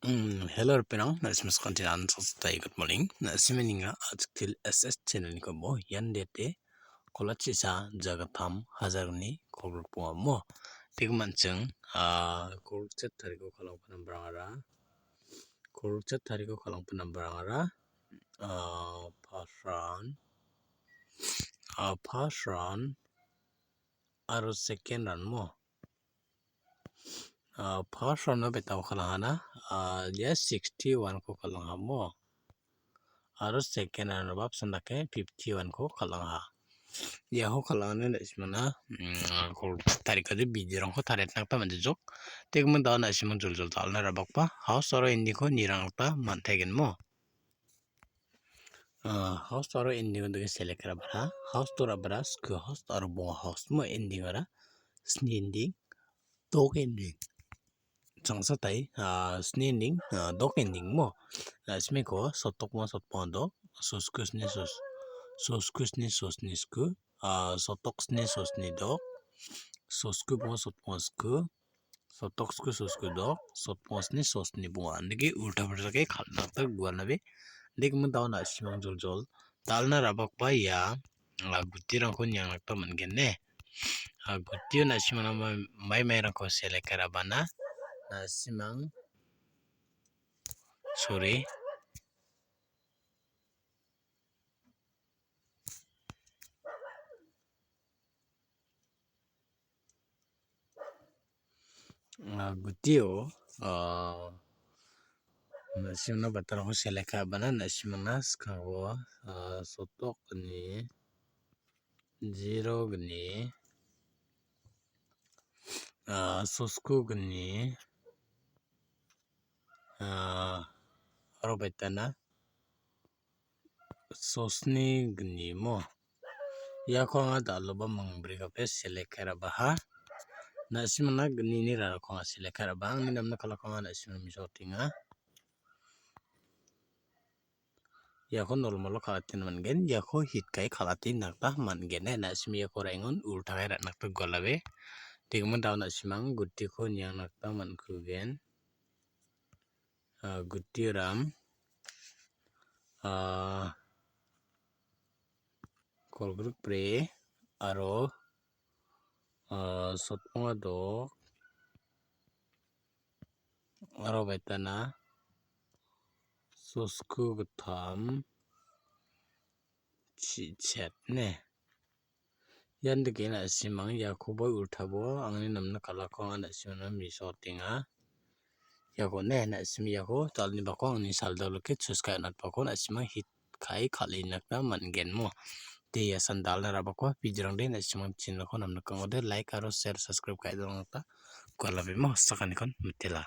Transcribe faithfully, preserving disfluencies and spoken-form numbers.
Mm, hello, ripengrang. Na·simang sakantinan sasatai, good morning. Na·simang ninga achiktil S S channel-niko bo ian date kolachisa jagatam hajarni kolgrikbongamo. Tegimanching, ah, kolgritchet tariko kalangpana barangara. Kolgritchet tariko kalangpana barangara. Ah, first round. Ah, first round. Aro second round mo. Ah, first round-o betao kalangana, ah, ia sixty-one-ko kalangha mo. Aro second round-o bapsan dake fifty-one-ko kalangha. Iako kalangani na·simana, mm, kol-, tarikade bidirangko tariatna gita man·jajok. Tegimin dao na·simang joljol dal·na rabakba, house aro ending-ko nirang gita man·taigen mo. Ah, house aro ending-o dake select ka·rabara. House-o rabara, sku house aro bonga house mo ending-ara. Sni ending, dok ending. Changsatai, ah, sni ending, ah, dok ending mo. Na·simangko sotokma sotponga dok, sosku sni sos-, sosku sni sosni sku, ah, sotok sni sosni dok, sosku bonga sotponga sku, sotok sku sosku dok, sotponga sni sosni bonga. Andake ulta pulta dake kal·na gita guanabe. Andake mintao na·simang joljol dal·na rabakba ia, ah, gutirangko niangna gita man·gen ne. Ah, gutio na·simangna mai, mai mairangko select ka·rabana. Na·simang, sorry. Ah, gutio, ah, na·simangna batarangko select ka·bana, na·simangna skango, ah, sotok gni, zero gni, ah, sosku gni, ah, aro baitana sosni gni mo. Iako anga dal·gipa mingbrikape select ka·rabaha. Na·simangna gnini rarako anga select ka·raba. Angni namna kalako anga na·simangna mesotenga. Iako normal-o kal·atna man·gen. Iako hit ka·e kal·atna gita man·gen. Na·sim iako ra·engon ulta ka·e ra·na gita gualabe. Tegimin dao na·simang gutiko niangna gita man·kugen. Ah, gutiram, ah, kolgrik bri aro, ah, sotponga dok aro baitana sosku gittam chi-, chet ne. Ian dake na·simang iakoba ultabo angni namna kalako anga na·simangna mesotenga. Iako ne na·sim iako dal·ni bako angni saldao like choose ka·e on·atbako na·simang hit ka·e kal·e on·atna man·gen mo. De ia sandalna rabako bidirangde na·simang channelko namnikangode like aro share, subscribe ka·e donangta gualabemo sakanikon mitela.